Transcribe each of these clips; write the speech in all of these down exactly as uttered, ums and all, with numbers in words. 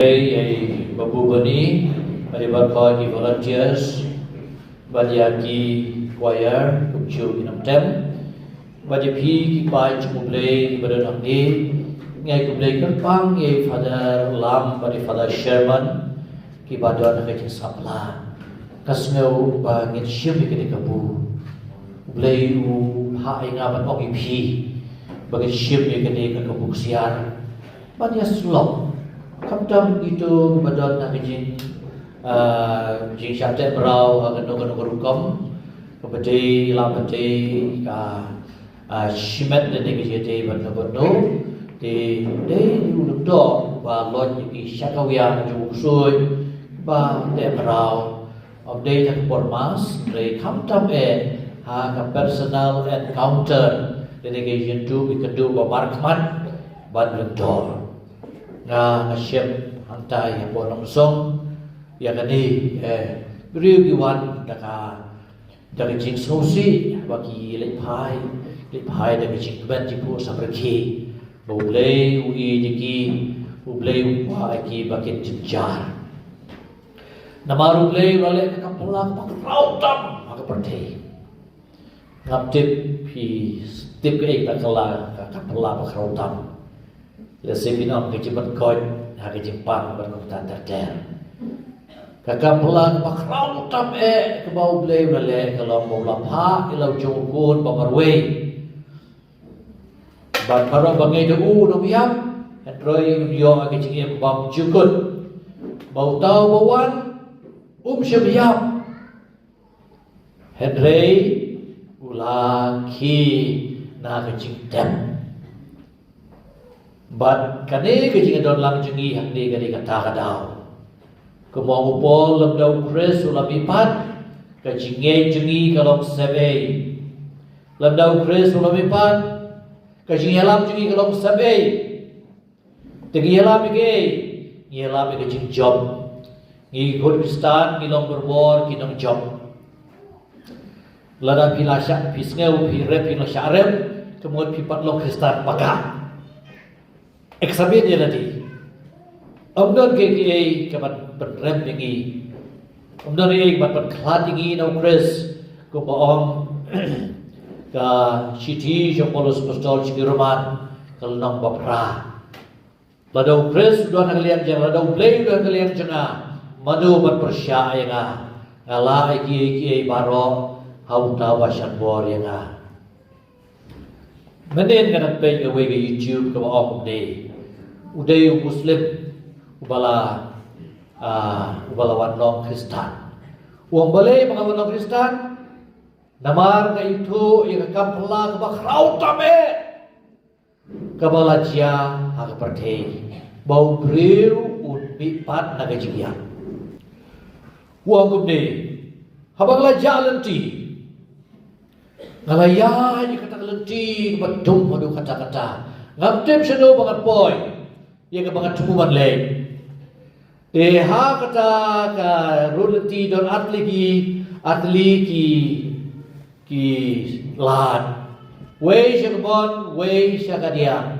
Ei, ei, Babu Bani, bad ïa baroh ki volunteers, bad ïa ki choir, kumjuh ki nongtem, bad ïa phi ki paid jong U Blei kiba don hangne, nga ai khublei kyrpang ïa Father Lam bad ïa Father Sherman, kiba don ha ka jingsaphla. Ka sngew ba ngin shim ïa kane ka kabu. U Blei u phah ïa nga ban ong ïa phi ba ngin shim ïa kane ka kabu ksiar. Ban ïasyllok. Khamtam ito ba don ha ka jing, ah, jingshah teh mraw ha kano kano ka rukom. Kaba dei la ba dei ka, ah, shimet lane ka jingïadei bad kano kano. Te dei u lyngdoh ba leit ïa ki sha ka wia jong u ksuid ba teh mraw. Ym dei ha ka por mass, hynrei khamtam eh ha ka personal encounter, lane ka ïakynduh, ka ïakynduh ba markhmat bad lyngdoh. Nga, nga shem hangtai hapoh Nongmynsong ïa kane, eh, briew ki wan da ka, da ka jingsngewsih ba ki leit phai, leit phai da ka jingkmen jingpyrkhat sabrikhi ba U Blei u ïeit ïa ki, U Blei u kwah ïa ki ba kin jynjar. Namar U Blei u la leh ka kam phylla kaba khraw tam ha ka pyrthei. Ngam tip phi tip kaei kata ka la, ka kam phylla ba khraw tam. Lehse phin ong ka jingpynkhuid ha ka jingpang bad kumta ter ter. Ka kam phylla kaba khraw tam eh kaba U Blei u la leh ka long ba u la phah ïa la u jong u khun ba marwei. Bad baroh ba ngeit ha u un ym ïap, hynrei un ïoh ka jingim bymjukut. Ba uta uba wan um shym ïap, hynrei u la khie na ka jingtep. Bad kane ka jingdon lang jong ngi hangne ka dei kata ka daw. Kumba ong u Paul, lymda u Khrist u la mihpat, ka jingngeit jong ngi ka long sepei. Lymda u Khrist u la mihpat, ka jingïalam jong ngi ka long sepei. Te ngi ïalam ïa kaei? Ngi ïalam ïa ka jingjop. Ngi ki khun Khristan ngi long barabor ki nongjop. Lada phi la shah, phi sngew phi rep, phi la shah rep, ka mut phi pat long Khristan paka. Examine ïa lade. Ym don kaei kaei kaban pynrem ïa ngi. Ym don kaei kaban pynkhlad ïa ngi na u Khrist, kumba ong ka shithi jong u Paulus Apostol sha ki Roman, ka lynnong ba phra. Lada u Khrist u don ha ka liang jong nga, lada U Blei u don ha ka liang jong nga, mano ban pyrshah ïa nga? Nga lah ïa kiei kiei baroh ha uta uba shah bor ïa nga. Mynnin nga dang peit ïa kawei ka YouTube kaba ong kumne. U dei u Muslim uba la, ah, uba la wan long Khristan. U ong balei ba nga wan long Khristan? Namar nga ithuh ïa ka kam phylla kaba khraw tam eh kaba la jia ha ka pyrthei, ba u briew un mihpat na ka jingïap. U ong kumne, haba nga la jah lynti, nga la ïaid ïa kata ka lynti kaba dum haduh katta katta. Ngam tip shano ba ngan poi, ïa kaba nga thmu ban leit. Te ha kata ka rud lynti don artylli ki, artylli ki, ki lad. Wei sha kamon, wei sha kadiang.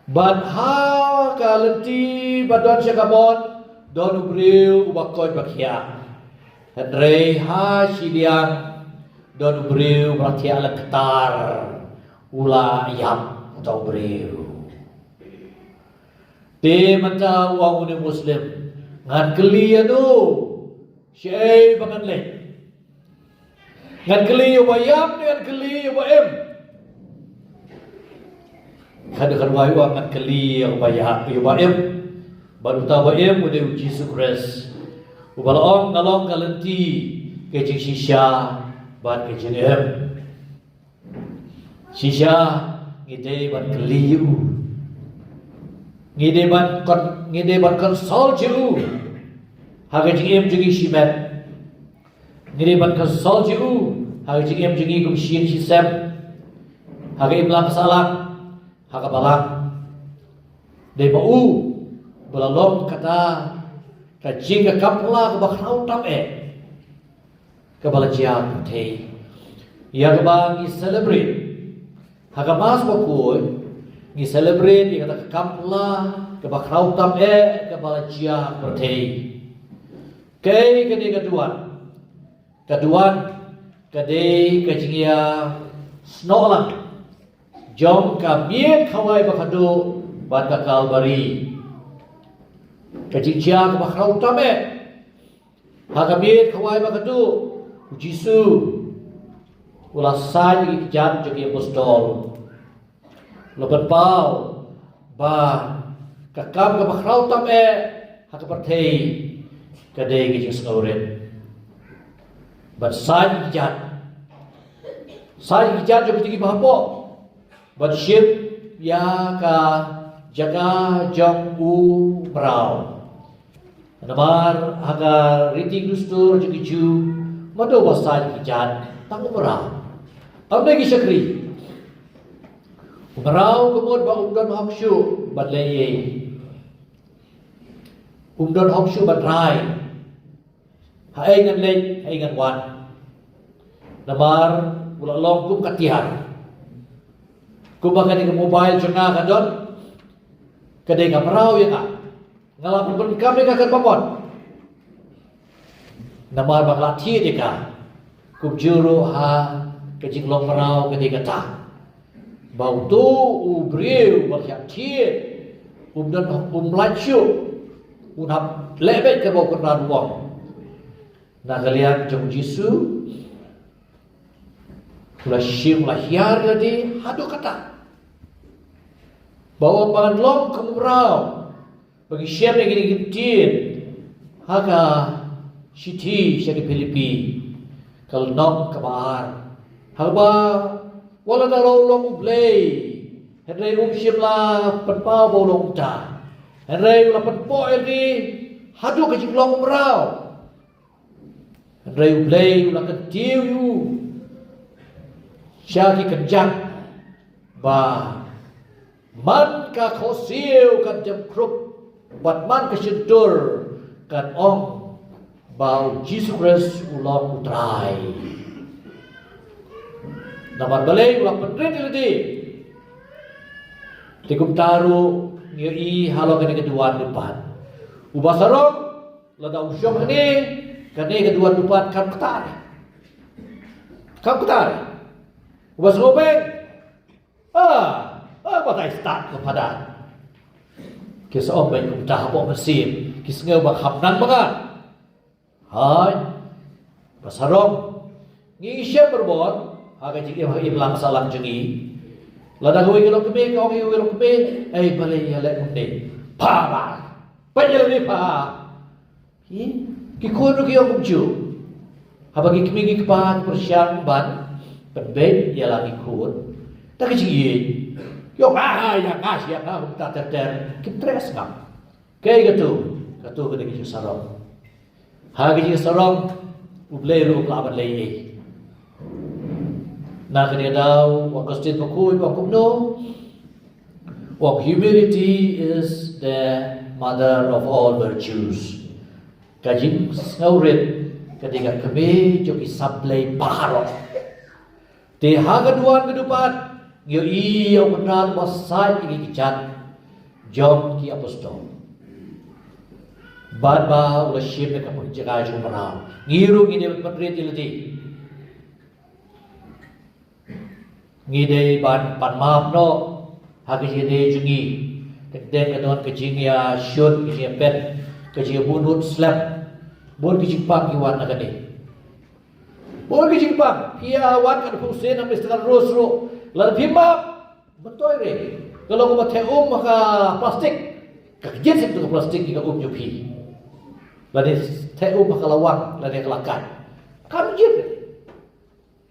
Bad ha ka lynti ba don sha kamon, don u briew uba koit ba khiah. Hynrei ha shiliang, don u briew uba la thiah lyngktar, u la ïap uta u briew. Te mynta u ong une u Muslim, ngan kylli ïano, shaei ba ngan leit? Ngan kylli ïa uba ïap ne ngan kylli ïa uba im? Ka dei ka duwai u ong ngan kylli ïa uba ïap, ïa uba im. Bad uta uba im u dei u Jisu Khrist, uba la ong, nga long ka lynti, ka jingshisha bad ka jingim. Shisha ngi dei ban kylli ïa u. Ngi dei ban kon-, ngi dei ban consult ïa u ha ka jingim jong ngi shimet. Ngi dei ban consult ïa u ha ka jingim jong ngi kum shi ïing shi sem, ha ka imlang ka sahlang, ha ka balang. Dei ma u ba la long kata ka jing, ka kam phylla kaba khraw tam eh kaba la jia ha ka pyrthei, ïa kaba ngi celebrate ha ka Mass bakhuid. Ngi celebrate ïa kata ka kam phylla kaba khraw tam eh kaba la jia ha pyrthei. Kaei kane ka duwan? Ka duwan ka dei ka jingïasnoh lang jong ka miet khawai ba khatduh bad ka Kalbari. Ka jingjia kaba khraw tam eh. Ha ka miet khawai ba khatduh, u Jisu u la said ïa ki kjat jong ki apostol. La pynpaw ba ka kam kaba khraw tam eh ha ka pyrthei ka dei ka jingsngewrit. Ban said ïa ki kjat. Said ïa ki kjat jong ki ba hapoh. Ban shim ïa ka jaka jong u mraw. Namar ha ka riti dustur jong ki Jiw, mano ba said ïa ki kjat, tang u mraw. Ym dei ki shakri. U mraw ka mut ba um don hok shuh ban leh ei. Um don hok shuh ban rai. Haei ngan leit, haei ngan wan. Namar u la long kum ka tiar. Kumba kane ka mobile jong nga ka don, ka dei ka mraw ïa nga. Nga la pyndonkam ïa ka katba mon. Namar ba nga la thied ïa ka. Kumjuh ruh ha ka jinglong mraw ka dei kata. Ba uto u briew ba la thied, um don, um lait shuh, un hap leh beit kaba u Kynrad u ong. Na ka liang jong u Jisu, u la shim, u la hiar ïa lade haduh katta. Ba u ong ba ngan long kum u mraw. Ba ngi shem ïa kine ki ktien ha ka shithi sha ki Philippi, ka lynnong kaba ar. Haba wat la da u long u Blei, hynrei um shym la pynpaw ba u long uta. Hynrei u la pynpoh ïa lade haduh ka jinglong u mraw. Hynrei u Blei u la kyntiew ïa u sha ki kynjang ba man ka khohsiew kan jem khrup bad man ka shyntur kan ong ba u Jisu Khrist u long u Trai. Namar balei? U la pynrit ïa lade. Te kumta ruh ngi ïohi halor kane ka duwan dupat. Uba sarong, lada u shong hangne, kane ka duwan dupat kam ktah. Kam ktah. Uba sngewbha, ah, ah, batai stad ka Phadar. Ki sa ong beit kumta hapoh mynsiem, ki sngew ba kham nang ba ngan. Hai, ba sarong. Ngi shem barabor ha ka jingim, ha ka imlang sahlang jong ngi. Lada kawei ka longkmie ka ong ïa uwei u longkmie, "Ei, balei ïa leh kumne? Pha ba. Peit ïa lade pha." Hi, ki khun ruh ki ong kumjuh. Haba ki kmie ki kpa ki pyrshang ban pynbeit ïa la ki khun, da ka jingïeit, ki ong, "Ah, ïa nga, ïa nga kumta ter ter." Kim treh sngap. Kaei katu? Katu ka dei ka jingsarong. Ha ka jingsarong, U Blei ruh um lah ban leh ei. Na kane ka daw, u Augustine Bakhuid u ong kumno? U ong, "Humility is the mother of all virtues." Ka jingsngewrit ka dei ka kmie jong ki sap blei baroh. Te ha ka duwan ka dupat, ngi ïohi ïa u Kynrad ba said ïa ki kjat jong ki apostol. Bad ba u la shim ïa ka jaka jong u mraw. Ngi ruh ngi dei ban pynrit ïa lade. Ngi dei ban pan map noh ha ka jingïadei jong ngi. Teng teng ka don ka jingïashun, ka jingïapet, ka jingïabun nud slem. Bun ki jingpang ki wan na kane. Bun ki jingpang, phi ïa wan kat pungsien na Mystical Rose ruh. Lada phim map, myntoi re. Ka long kumba theh um ha ka plastik. Ka kjit shisha ka plastik ïa ka um jong phi. Lada theh um ha ka lawang, lada ha ka lakat, kam kjit re.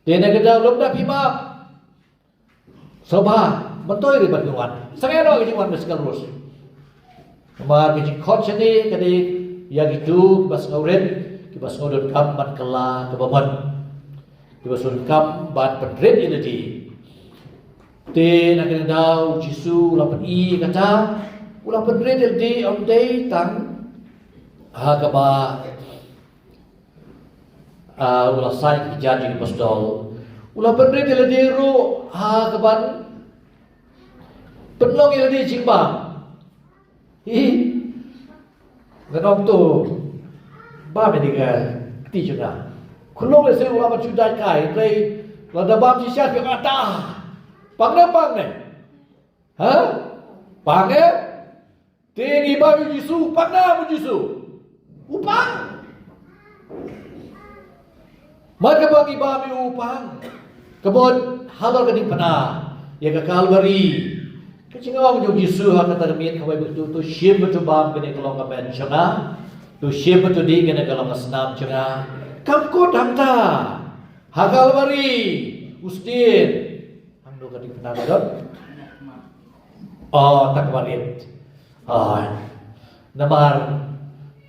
Te na kata lada phim map, sngewbha, myntoi re ban wan. Sangeh noh ka jingwan Mystical Rose. Namar ka jingkhot shane ka dei ïa kito kiba sngewrit, kiba sngewdonkam ban kylla kaba mon, kiba sngewdonkam ban pynrit ïa lade. Te na kane ka daw u Jisu u la pyni kata, u la pynrit ïa lade, ym dei tang ha kaba Ah, u la said ïa ki kjat jong ki apostol. U la pynrit ïa lade ruh ha kaban pynlong ïa lade jingbam. Hi. Nga ong to, bam ïa kane ka kti jong nga. Khlong lehse u lah ban shu dait kai, hynrei lada bam shisha phi ong ata. Pang ne, pang ne. Ha? Pang ne? Te ngi bam ïa u Jisu, pang ne u Jisu? U pang. Mar kaba ngi bam ïa u pang. Ka mut halor ka diengphna ïa ka Kalbari, ka jingong jong u Jisu ha kata ka miet kawei ba kito, to shim bad to bam, kane ka long ka met jong nga. To shim bad to dih, kane ka long ka snam jong nga. Kam kut hangta. Ha Kalbari u sdien. Hangno ka diengphna ka don? Oh, ta kaba rit. Oh, namar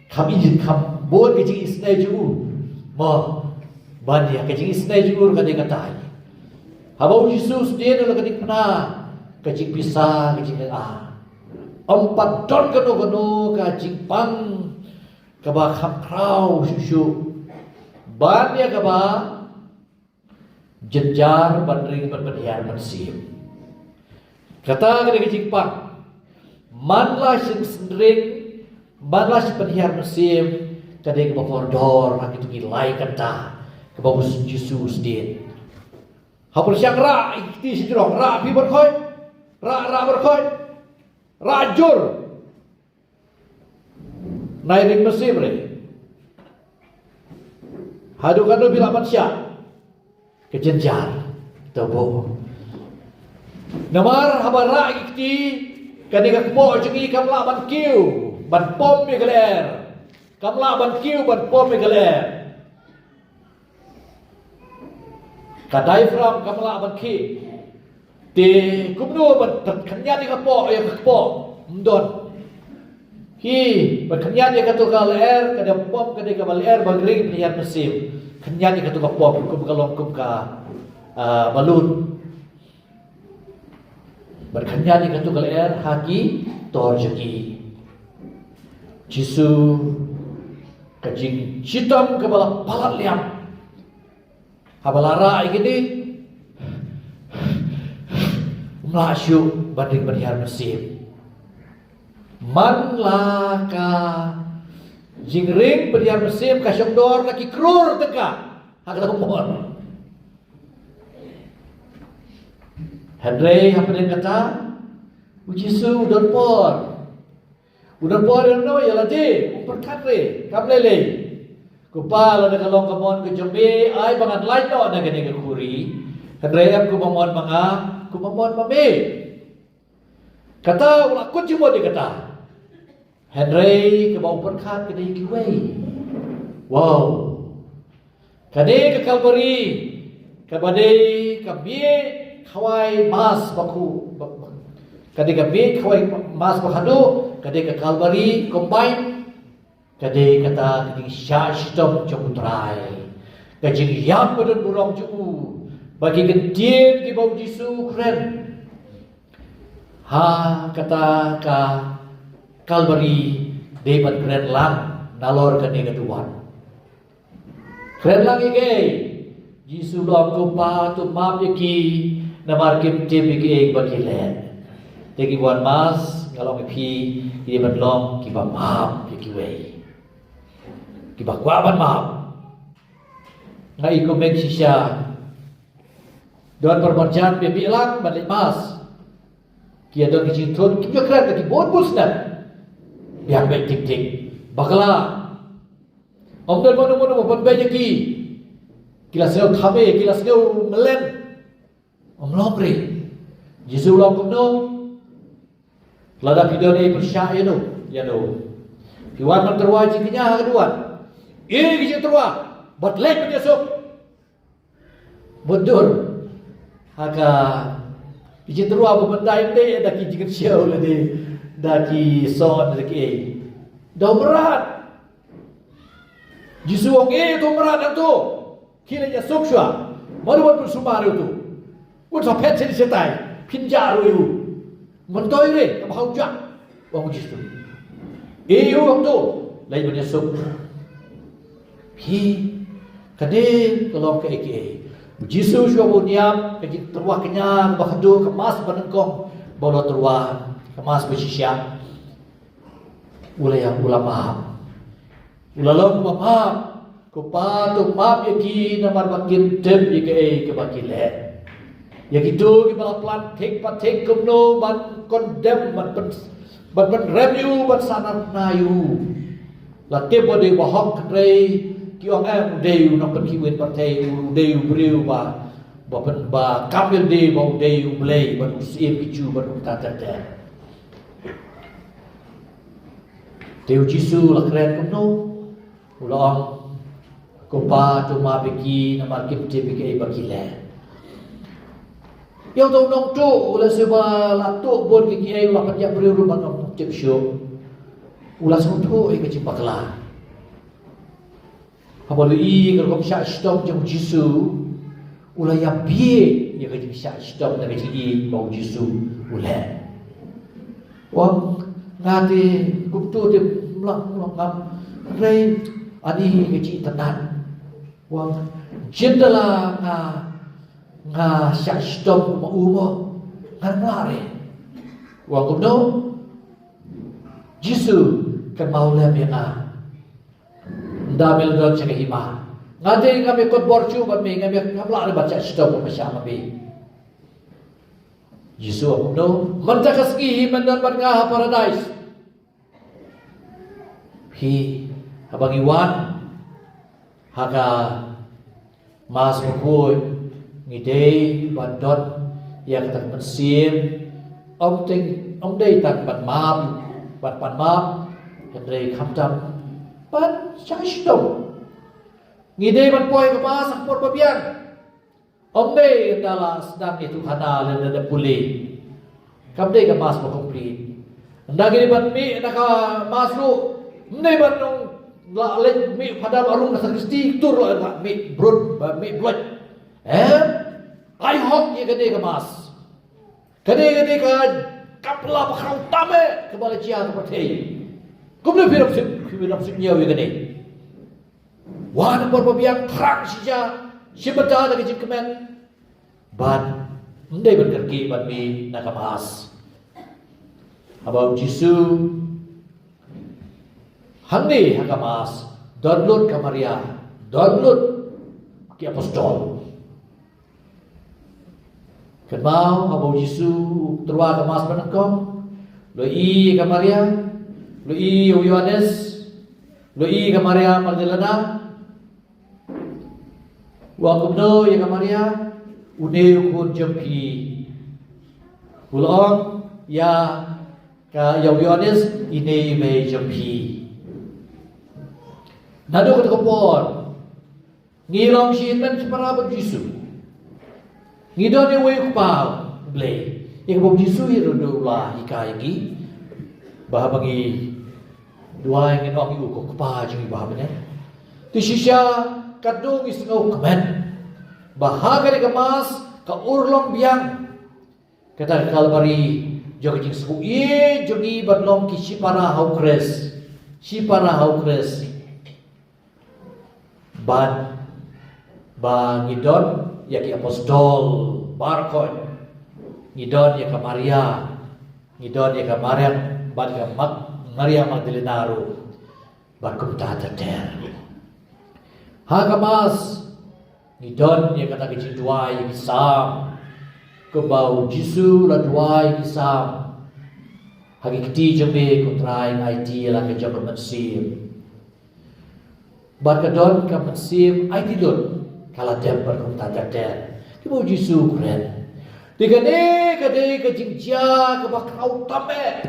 kham i, kham bun ka jingisynei jong u. Mo, ban ïa ka jingisynei jong u ka dei katai. Haba u Jisu u sdien ha la ka diengphna, ka jingpisa, ka jinglynga. Ym pat don kano kano ka jingpang kaba kham khraw shuh shuh ban ïa kaba jynjar ban ring ban pynhiar mynsiem. Kata ka dei ka jingpang. Man la shisien ring, man la shisien pynhiar mynsiem, ka dei kaba kordor ha kito ki lai kynta kaba u Jisu u sdien. Ha pyrshang rah ïa ki kti shi jrong, rah phi ban khoit, rah, rah ban khoit, rah jur. Nai ring mynsiem re. Haduh katno phi lah ban shah? Ka jynjar. To bun. Namar haba rah ïa ki kti, kane ka kpoh jong ngi kam lah ban kiew ban pom ïa ka lyer. Kam lah ban kiew ban pom ïa ka lyer. Ka diaphragm kam lah ban khih. Te kumno ban khynñiat ïa ka kpoh, ïa ka kpoh? Ym don. Hi, ban khynñiat ïa kato ka lyer, ka dei pom, ka dei kaba lyer ba ring pynhiar mynsiem. Khynñiat ïa kato ka pom, kum ka long kum ka, ah, balloon. Ban khynñiat ïa kato ka lyer ha ki tor jong ki. Jisu, ka jingshitom kaba la palat liam. Haba la rah ïa kine, ym lah shuh ban ring pynhiar mynsiem. Man la ka jingring pynhiar mynsiem ka shong dor na ki klur tyngka ha kata ka por. Hynrei hapdeng kata, u Jisu u don por. U don por ïa no? Ïa lade. Um pyrkhat re, kam lei lei. Ko Pa, lada ka long ka mon ka jong me, ai ba ngan lait noh na kane ka khuri. Hynrei ym kumba mon ma nga, kumba mon ma me. Kata u la kut jingmut ïa kata. Hynrei kaba u pyrkhat ka dei kiwei. Wow. Kane ka Kalbari, kaba dei ka miej khawai mass ba khu, ba, ba, ka dei ka miej khawai mass ba haduh, ka dei ka Kalbari combine, ka dei kata ka jingshah shitom jong u Trai. Ka jingïap ba don burom jong u, ba ki kyntien kiba u Jisu u kren ha kata ka Kalbari dei ban kren lang nalor kane ka duwan. Kren lang ïa kaei? Jisu u ong, ko Pa, to map ïa ki, namar kim tip ïa kaei ba ki leh. Te ki wan mass, nga ong ïa phi, ki dei ban long kiba map ïa kiwei, kiba kwah ban map. Nga i kumne shisha. Don para marjan ba biang lang ban leit mass. Ki ïa don ki jingthut, kim ju kren, ki bun bun snem. Biang beit tik tik. Bakla. Ym don mano mano ban beit ïa ki. Ki la sngew thame, ki la sngew mlien. Ym long re. Jisu u ong kumno? Lada phi don ei, pyrshah ïa no, ïa no. Phi wan ban tyrwa jingkñia ha ka duwan. Ei ki jingtyrwa, bad leit ban ïasuk. Bad dur ha ka jingtyrwa ba mynta, ym dei da ki jingkyrsiew lane da ki soh da kiei. Da u mrad. Jisu u ong, ei, to mrad, hangto. Khie leit ïasuk shuwa. Mano ban pynsumar ïa uto? Uto phet shisha tai. Phin jah ruh ïa u. Myntoi re, kaba hau jah, ong u Jisu. Ei, u ong to, leit ban ïasuk. Hi, ka dei ka long kaei kaei. U Jisu shuwa ba un ïap, ka jingtyrwa kñia kaba haduh, ka mass ba nyngkong ba u la tyrwa, ka mass ba shisha. U la ïa, u la map. U la long ba map. Ko Pa, to map ïa ki namar ba kim tip ïa kaei kaba ki leh. Ïa kito kiba la plan thik pathik kumno ban condemn, ban pyn, ban pynrem ïa u, ban sahnarphna ïa u. La tip ba dei u bahok, hynrei ki ong, em, u dei u nongpynkhiah pyrthei, u dei u briew ba, ba pyn, ba kam ïalade ba u dei u Blei, bad u Syiem ki Jiw, bad kumta ter ter. Te u Jisu u la kren kumno? U la ong, ko Pa, to map ïa ki namar kim tip ïa kaei ba ki leh. Ïa uta u nongtuh, u la shu ba la tuh bun ki, kiei, u la pynïap briew ruh ban ym tip shuh. U la sngewthuh ïa ka jingbakla. Haba u la ïohi ka rukom shah shitom jong u Jisu, u la ïa bieit ïa ka jingshah shitom na ka jingïeit ba u Jisu u leh. U ong, nga te kumto te mlak mlak ngam, hynrei ani ka jingtynat. U ong, jin da la nga, nga shah shitom kum u mo, ngan mlak re. U ong kumno? Jisu, kynmaw lem ïa nga ynda me la don sha ka hima. Nga te ngam ïakut bor shuh bad me, ngam ïa, ngam lah re ban shah shitom kum ba shah ma me. Jisu u ong kumno? Mynta ka sngi hi men don bad nga ha Paradais. Phi, haba ngi wan ha ka Mass bakhuid, ngi dei ban don ïa kata ka mynsiem, ym tang, ym dei tang ban map, ban pan map, hynrei khamtam ban shah shitom. Ngi dei ban poi ha ka Mass ha ka por ba biang. Ym dei ynda la sdang ïathuhkhana lane da pule. Kam dei ka Mass ba complete. Ynda ngi dei ban mih na ka Mass ruh, ym dei ban ong la leit mih phadar la rung na sakristi, tur la mih brut, ba mih bloit. Em? Ai hok ïa kane ka Mass. Kane, kane ka kam pla ba khraw tam eh kaba la jia ha ka pyrthei. Kumno phi dang sngewthuh, phi dang sngewthuh ïa kane? Wan ha ka por ba biang, thrang shi ja, shim bynta da ka jingkmen. Bad ym dei ban kyrkieh ban mih na ka Mass. Haba u Jisu hangne ha ka Mass, don lut ka Maria, don lut ki apostol. Kynmaw haba u Jisu u tyrwa ka Mass banyngkong, u la ïohi ïa ka Maria, u la ïohi ïa u Ïoannis, u la ïohi ïa ka Maria Magdalena. U ong kumno ïa ka Maria? Une u khun jong phi. U la ong ïa ka, ïa u Ïoannis, ine i mei jong phi. Naduh kata ka por ngi long shi hynmen shi para bad u Jisu. Ngi don ïa uwei u Kpa U Blei. Ïa kaba u Jisu hi ruh u la hikai ïa ngi ba haba ngi duwai ngin ong ïa u ko Kpa jong ngi ba ha bneng. Te shisha katno ngi sngewkmen ba ha kane ka Mass ka urlong biang kata ka Kalbari jong ka jingsngewsih jong ngi ban long ki shipara ha u Khrist. Shipara ha u Khrist. Bad ba ngi don ïa ki apostol baroh. Ngi don ïa ka Maria, ngi don ïa ka Maria, bad ka Mag-, Maria Magdalena ruh. Bad kumta ter ter. Ha ka Mass ngi don ïa kata ka jingduwai ïa ki Salm. Kumba u Jisu u la duwai ïa ki Salm. Ha ki kti jong me ko Trai nga aiti ïa la ka jong ka mynsiem. Bad ka don ka mynsiem aiti lut, ka la dep bad kumta ter ter. Kiba u Jisu u kren. Te kane ka dei ka jingjia kaba khraw tam eh.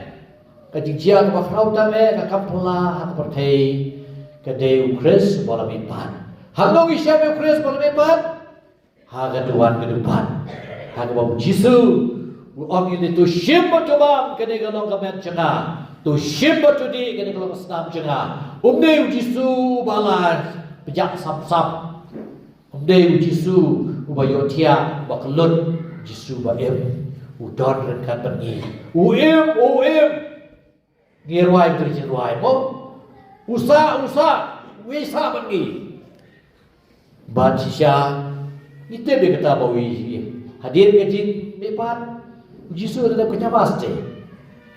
Ka jingjia kaba khraw tam eh, ka kam phylla ha ka pyrthei, ka dei u Khrist uba la mihpat. Hangno ngi shem ïa u Khrist uba la mihpat? Ha ka duwan ka dubhan. Ha kaba u Jisu u ong ïa lade, to shim bad to bam, kane ka long ka met jong nga. To shim bad to dih, kane ka long ka snam jong nga. Um dei u Jisu uba la pjah sam sam. Um dei u Jisu uba ïohthiah, uba kyllut. U Jisu uba im. U don ryngkat bad ngi. U im, u im. Ngi rwai, u trei jingruwai mo. U sah, u sah, u sah bad ngi. Bad shisha ngi tip ïa kata ba u ïohi. Hadien ka jingmihpat, u Jisu u la dep ka Mass te.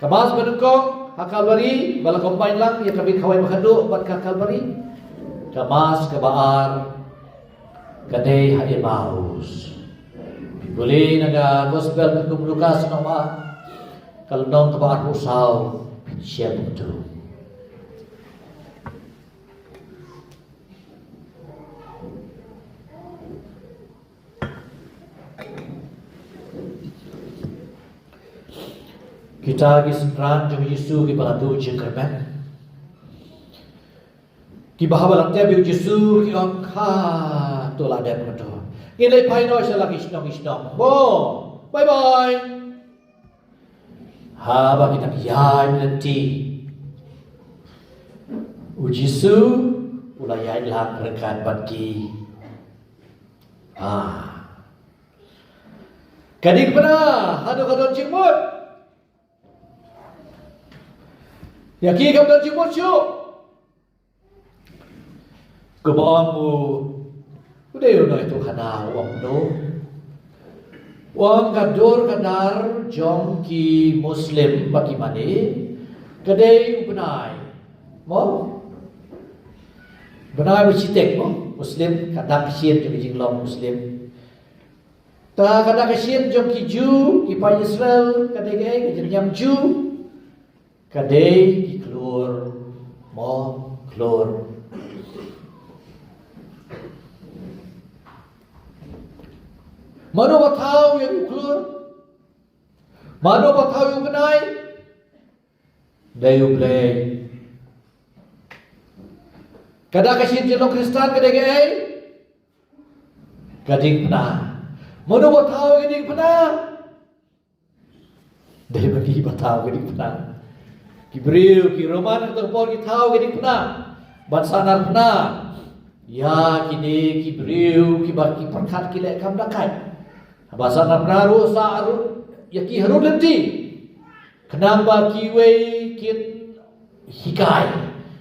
Ka Mass banyngkong, Ha Kalbari, ba la combine lang ïa ka bit kawei ba khadduh bad ka Kalbari. Ka Mass kaba ar ka dei ha Emmaus. Phi pule na ka Gospel ka kum Lukas, noma ka lynnong kaba arphew saw, phin shem tu. Kita ki synran jong u Jisu kiba la duh jingkyrmen, kiba haba la tep ïa u Jisu ki ong, ha, to la dep ka to. Ngin leit phai noh sha la ki shnong ki shnong. Mo, bye bye. Haba ki dang ïaid lynti, u Jisu u la ïaid lang ryngkat bad ki. Ha. Ka diengphna haduh ka don jingmut. Ïa ki kam don jingmut shuh. Kumba ong u, u dei u nongïathuhkhana u ong no. U ong ka dur ka dar jong ki Muslim ba ki mane ka dei u bnai. Mo? Bnai ba shi tek mo. Muslim, ka dak ka shin jong ki jinglong Muslim. Ta ka dak ka shin jong ki Jew, ki paid Israel, ka dei ka, ka jingniam Jew. Ka dei ki khlur, mo, khlur. Mano ba thaw ïa u khlur? Mano ba thaw ïa u bnai? Dei U Blei. Ka dak ka shin jinglong Khristan ka dei kaei? Ka diengphna. Mano ba thaw ïa ka diengphna? Dei ba ngi ba thaw ka diengphna. Ki briew, ki Roman ha kato ka por ki thaw ka diengphna ban sahnarphna ïa kine ki briew kiba ki pyrkhat ki leh kam da kait. Ba sahnarphna ruh sa ruh ïa ki harud lynti. Khnang ba kiwei kin hikai,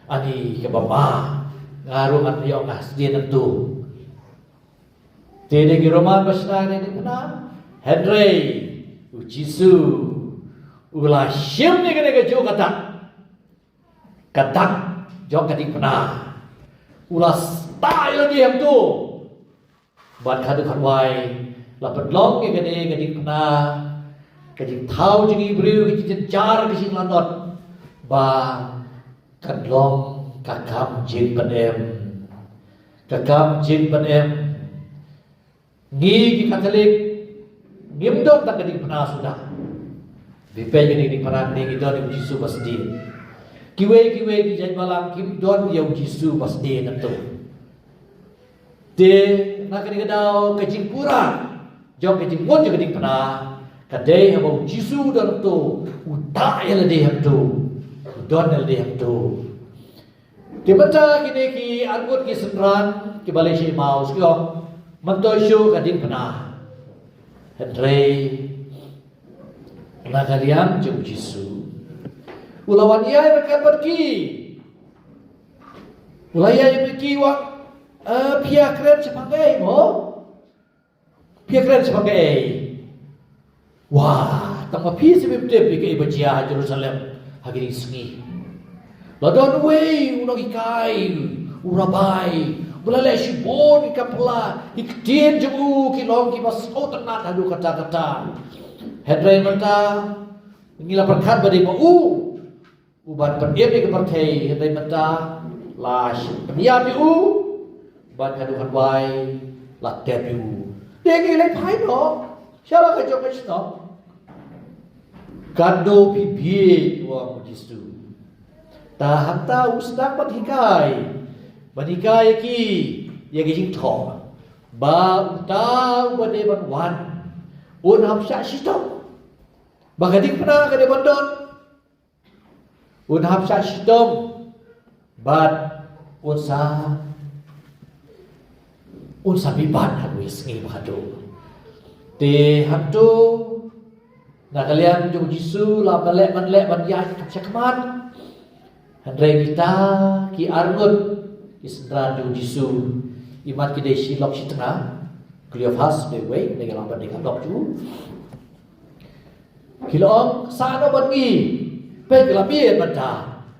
ani kaba ma, nga ruh ngan ïoh nga sdien nangtu. Te dei ki Roman ba shna ïa kane ka diengphna. Hynrei u Jisu u la shim ïa kane kajuh ka dak, ka dak jong ka diengphna. U la stah ïa lade hangto. Bad khadduh khadwai la pynlong ïa kane ka diengphna, ka jingthaw jong ki briew, ka jingjynjar, ka jinglanot, ba kan long ka kam jingpynim. Ka kam jingpynim. Ngi ki Katholik ngim don tang ka diengphna suda. Phi peit kane ka diengphna, ngi don ïa u Jisu basdien. Kiwei kiwei ki jait balang kim don ïa u Jisu basdien nangto. Te na kane ka daw ka jingpura jong ka jingmut jong ka diengphna ka dei haba u Jisu u don hangto, u tah ïa lade hangto, u don ïa lade hangto. Te mynta kine ki arngut ki synran kiba leit sha Emmaus ki ong, mynta shuh ka diengphna. Hynrei na ka liang jong u Jisu, u la wan ïaid ryngkat bad ki. U la ïaid bad ki, u ong, eh, phi ïakren shaphang kaei mo? Phi ïakren shaphang kaei? Wah, tang ma phi seh phim tip ïa kaei ba jia ha Jerusalem ha kine ki sngi. La don uwei u nonghikai, u rabbi, uba la leh shibun ki kam phylla, ki ktien jong u ki long kiba sngewtynnat haduh katta katta. Hynrei mynta ngi la pyrkhat ba dei ma u uban pynim ïa ka pyrthei, hynrei mynta la pynïap ïa u, bad haduh khadwai la tep ïa u. Te ngi leit phai noh sha la ka jong ka shnong. Katno phi bieit, u ong u Jisu. Te hangta u sdang ban hikai, ban hikai ïa ki ïa ka jingthoh ba uta uba dei ban wan un hap shah shitom. Ba ka diengphna ka dei ban don. Un hap shah shitom bad un sa, un sa mihpat ha kawei ka sngi ba khatduh. Te hangto na ka liang jong u Jisu la ban leh ban leh ban ïaid shakhmat. Hynrei kita ki arngut ki synran jong u Jisu, imat ki dei shi lok shi tnga, Kleopas dei uwei na ki la ban dei ka lok jong u. Ki la ong, sah noh bad ngi. Peit la miet bad ta,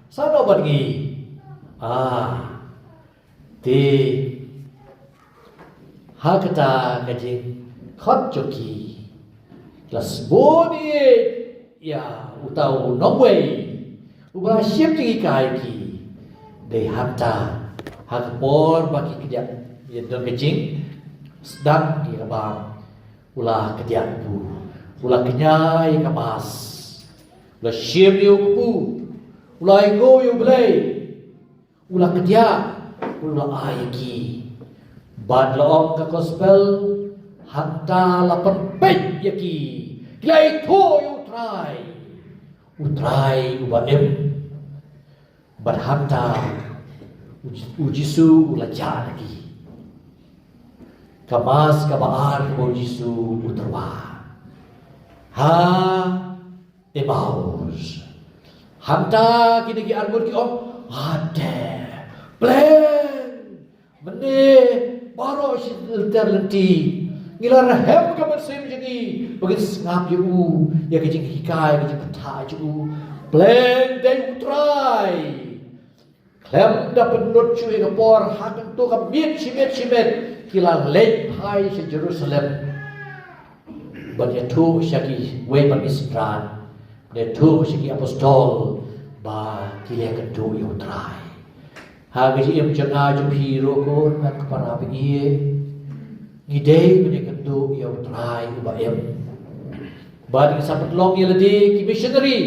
sa noh bad ngi. Ah, te ha kata ka jingkhot jong ki la sbun ïa uta u nongwei uba la shim jinghikai ïa ki. Dei hangta ha ka por ba ki kdiah ïa don ka jingsdang ïa ka bam, u la kdiah u, u la kñia ïa ka mask, u la shim ïa u kpu, u la ainguh ïa U Blei, u la kdiah, u la ai ïa ki. Bad la ong ka gospel, hangta la pynpeit ïa ki, ki la ïathuh ïa U Trai, U Trai uba im. Bad hangta U, U Jisu u la jah na ki. Ka mass kaba ar kaba U Jisu u tyrwa ha Emmaus. Hangta kine ki arngut ki ong, "Ade, pleng, mynne baroh shi lynter lynti ngi la rhem ka mynsiem jong ngi ba ngin sngap ïa u, ïa ka jinghikai, ka jingbatai jong u. Pleng dei U Trai." Khlem da pynlut shuh ïa ka por, ha kyntu ka miet shi miet shi miet ki la leit phai sha Jerusalem ban ïathuh sha kiwei pat ki synran, ban ïathuh sha ki apostol ba ki la ïakynduh ïa U Trai. Ha ka jingim jong nga jong phi ruh ko, nga kynmaw ba ïa ngi dei ban ïakynduh ïa U Trai uba im. Bad ngi sa pynlong ïa lade ki missionary.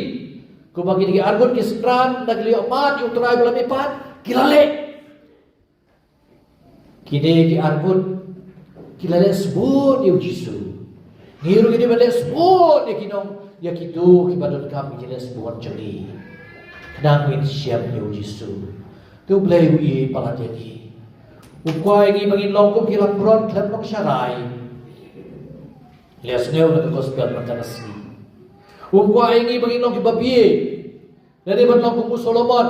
Kumba kine ki arngut ki synran, da ki la ïoh mad ïa U Trai ba la mihpat, ki la leh. Kine ki arngut ki la leh sbun ïa U Jisu. Ngi ruh ngi dei ban leh sbun ïa ki nong, ïa kito kiba donkam ki jingïalehsbun jong ngi. Khnang ngin shem ïa U Jisu. Te U Blei u ïohi palat ïa ngi. Um kwah ïa ngi ba ngin long kum ki langbrot khlem nongsharai. Leh sngewbha ka gospel mynta ka sngi. Um kwah ïa ngi ba ngin long kiba bieit. Lane ban long kum u Solomon.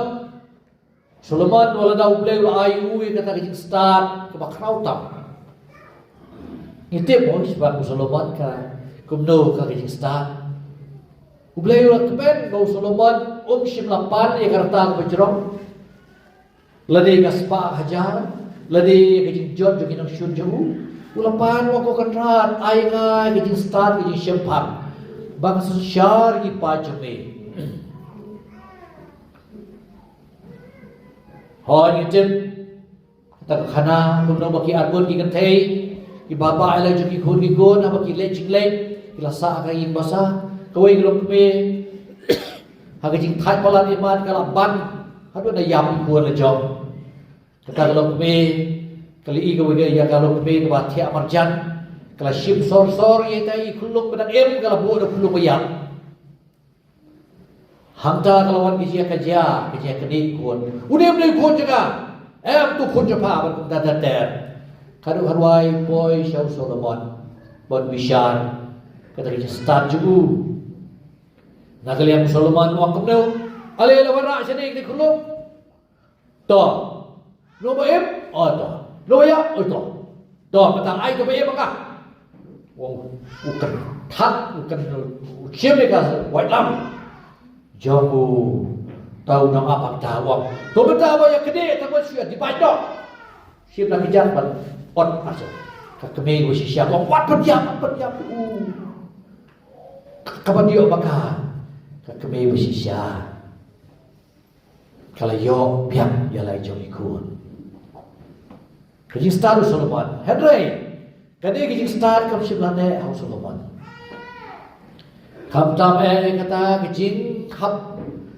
Solomon, wat la da U Blei u la ai u ïa kata ka jingstad kaba khraw tam. Ngi tip mo shaphang u Solomon ka kumno ka, ka jingstad. U Blei u la kmen ba u Solomon um shym la pan ïa ka rta kaba jrong. Lane ka spah hajar, lane ka jingjot jong ki nongshun jong u. U la pan, u ong, "Ko Kynrad, ai nga ka jingstad, ka jingshemphang ba kan synshar ki paid jong me." Hooid, ngi tip kata ka khana, kumno ba ki arngut ki kynthei kiba bha ïa la jong ki khun ki khun, haba ki leit jingleit ki la sah ha ka ïing basa. Kawei ka longkmie ha ka jingthait palat imat ka la ban haduh na ïap ki khun la jong. Kata ka longkmie ka la ïohi kawei ka, ïa ka longkmie kaba thiah marjan, ka la shim sor sor ïa ita i khunlung ba dang im, ka la buh da u khunlung ba ïap. Hangta ka la wan ka jia ka jia, ka jia ka dei khun. Une, une u khun jong nga. Em, uto u khun jong pha, bad kumta ter ter. Ka duh ka rwai poi sha u Solomon ban bishar kata ka jingstad jong u. Na ka liang u Solomon u ong kumno? Ale, la wanrah shane kata ka khunlung. To. Nongba im? Oh, to. Nongba ïap? Oh, to. To, mynta ai kaba im ha nga. U ong, u kynthah, u kynthah, u shim ïa ka waitlam jong uta u nongap ha kata, u ong, to mynta ba ïa kane, tang ba shu ïa dibai noh. Shim na kjat ban ot ha sha ka kmie ba shisha, u ong, wat pynïap, wat pynïap. U, ka, kaba dei ba ka, ka kmie ba shisha ka la ïoh biang ïa la i jong i khun. Ka jingstad u Solomon. Hynrei kane ka jingstad kam shym la neh ha u Solomon. Khamtam eh kata ka jingkhap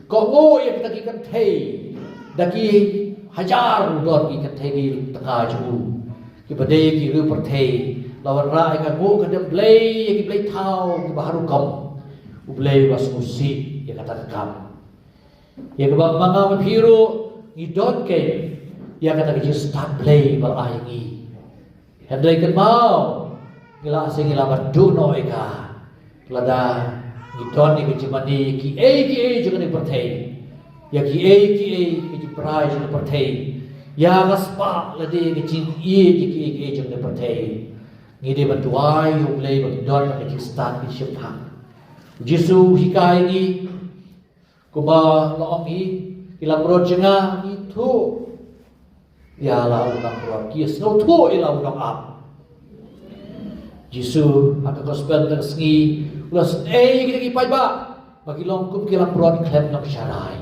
kohnguh ïa kita ki kynthei. Da ki hajar ruh don ki kynthei ki tnga jong u, kiba dei ki riew pyrthei, la wanrah ïa ka nguh ka dem blei ïa ki blei thaw kiba har rukom. U Blei u la sngewsih ïa kata ka kam. Ïa kaba ma nga ma phi ruh ngi don keiñ ïa kata ka jingstad Blei ba la ai ïa ngi. Hynrei kynmaw, ngi la, shisha ngi la ban duh noh ïa ka. Lada ngi don ïa ka jingmane ïa kiei kiei jong kane ka pyrthei, ïa kiei kiei ka jingpra jong kane ka pyrthei, ïa ka spah lane ka jingïeit ïa kiei kiei jong kane ka pyrthei, ngi dei ban duwai ïa U Blei ba ngin don ka jingstad, ka jingshemphang. U Jisu u hikai ïa ngi, Kumba la ong hi, ki langbrot jong nga ki thuh ïa la u nongbrot, ki sngewthuh ïa la u nongap. Jisu ha ka gospel mynta ka sngi u la sngew ïa ki paidbah ba ki long kum ki langbrot khlem nongsharai.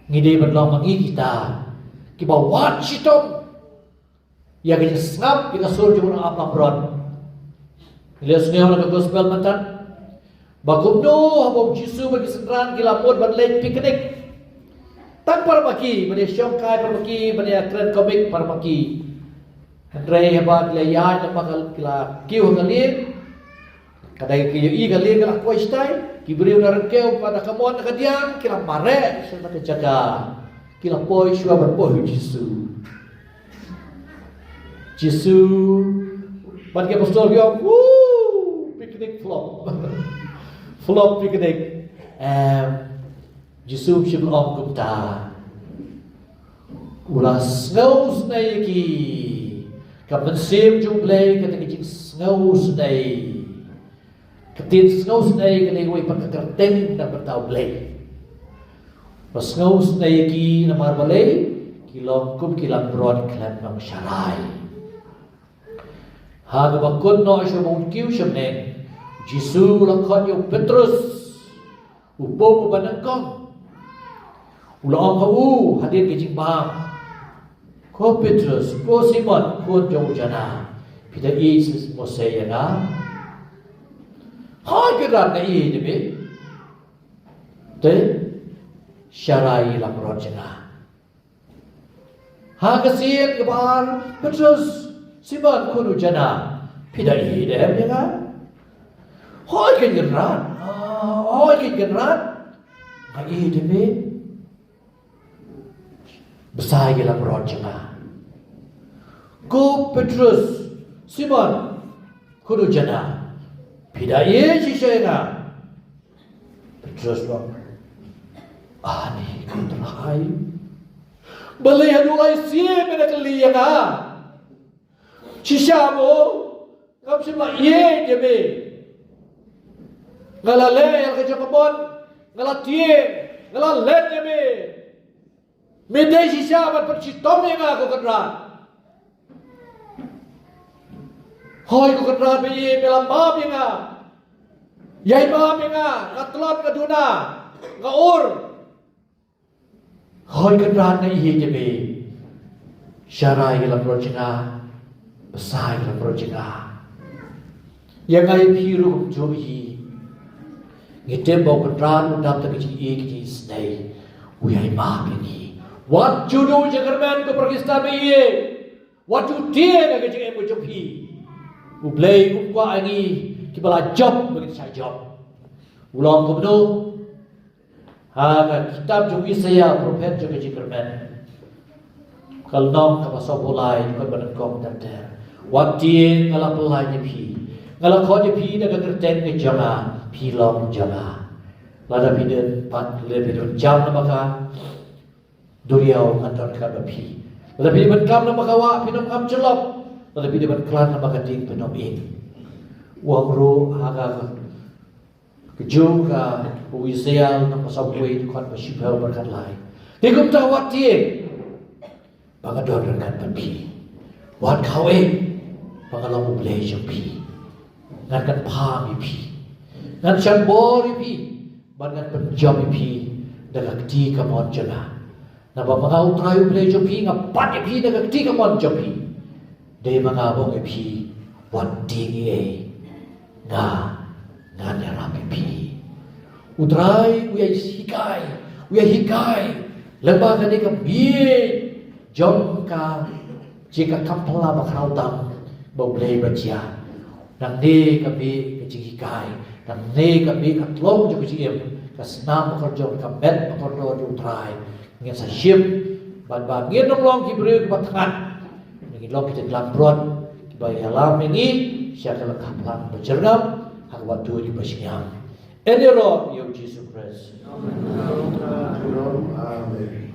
Ngi dei ban long ma ngi kita kiba wad shitom ïa ka jingsngap ïa ka sur jong u nongap langbrot. Ngi la sngew na ka gospel mynta ba kumno haba u Jisu bad ki synran ki la mut ban leit picnic. Tang para ma ki, ban ïa shongkai para ma ki, ban ïa kren komik para ma ki. Hynrei haba ki la ïaid lem bad ki la kiew ha ka lieng, ka dei ki ïohi ka lieng ka la kwai shatai, ki briew na ryngkew bad na ka mon na ka diang ki la mareh sha ka jaka. Ki la poi shuwa ban poi u Jisu. Jisu bad ki apostol ki ong, "Woo, picnic flop." Flop picnic. Em, Jisu shym ong kumta. U la sngewsynei ïa ki. Ka mynsiem jong U Blei ka dei ka jingsngewsynei. Ka ktien sngewsynei ka dei kawei pat ka kyrteng na ka bynta U Blei. Ba sngewsynei ïa ki namar balei ki long kum ki langbrot khlem nongsharai. Ha kaba kut noh sha ba un kiew sha bneng, Jisu u la khot ïa u Petrus, u pop uba nyngkong. U la ong ha u hadien ka jingbam, "Ko Petrus, ko Simon, khun jong u Jona, phi da ïeit shisha ïa nga?" "Hooid Kynrad, nga ïeit ïa me." "Te sharai ïa i langbrot jong nga." Ha ka sien kaba ar, "Petrus, Simon khun u Jona, phi da ïeit em ïa nga?" "Hooid Kynrad, ah, hooid Kynrad, nga ïeit ïa me. Bsa ïa i langbrot jong nga." "Ko Petrus, Simon khun u Jona, phi da ïeit shisha ïa nga?" Petrus u ong, "Ani ko Trai, balei haduh lai sien me da kylli ïa nga? Shisha mo ngam shym la ïeit ïa me. Nga la leh ïa la ka jong ka mon, nga la tieng, nga la len ïa me. Me dei shisha ban pynshitom ïa nga ko Kynrad. Hooid ko Kynrad, me ïeit, me la map ïa nga. Ïai map ïa nga, nga tlot, nga duna, nga ur. Hooid Kynrad, nga ïeit ïa me. Sharai ïa i langbrot jong nga, bsa ïa i langbrot jong nga." Ïa nga ïa phi ruh kumjuh hi. Ngi tip ba u Kynrad u dap da ka jingïeit, ka jingisynei, u ïai map ïa ngi. Wat ju duh jingkyrmen ko para Khristan, me ïeit. Wat ju tieng ha ka jingim ka jong phi. U Blei um kwah ïa ngi kiba la jop ba ngin shah jop. U la ong kumno? Ha ka kitab jong u Isaïah, u prophet jong ka jingkyrmen, ka lynnong kaba sawphew lai, dkhot ba nyngkong ter ter. "Wat tieng, nga la pyllait ïa phi. Nga la khot ïa phi da ka kyrteng ka jong nga, phi long jong nga. Lada phi dei pat, lada phi dei ban jam na baka duriaw, ngan don ryngkat bad phi. Lada phi dei ban kam na baka wah, phin ym kham jyllop. Lada phi dei ban khlad na baka ding, phin ym ing." U ong ruh ha ka Ka jong ka u Isaïah lynnong ba sawphew wei, dkhot ba shiphew bad khatlai. Te kumta wat tieng ba nga don ryngkat bad phi. Wat khaw eh ba nga long U Blei jong phi. Ngan kyrpad ïa phi. Ngan shah bor ïa phi. Bad ngan pynjop ïa phi da ka kti kamon jong nga. Naba ma nga U Trai U Blei jong phi, nga bat ïa phi da ka kti kamon jong phi. Dei ma nga ba ong ïa phi, wat tieng ei ei, nga ngan ïarap ïa phi. U Trai u ïai hikai, u ïai hikai lyngba kane ka miej jong ka jingkam phylla ba khraw tam ba U Blei ba jia. Nangne ka mih ka jinghikai, nangne ka mih ka tlong jong ka jingim, ka snam ba kordor, ka met ba kordor jong U Trai. Ngin sa shim bad ba ngin ym long ki briew kiba thngan. Ngin long kita ki langbrot kiba ïalam ïa ngi sha ka lyngkha phlang ba jyrngam ha kaba tuid kiba shngiam. Ïaroh ïa U Jisu Khrist. Amen.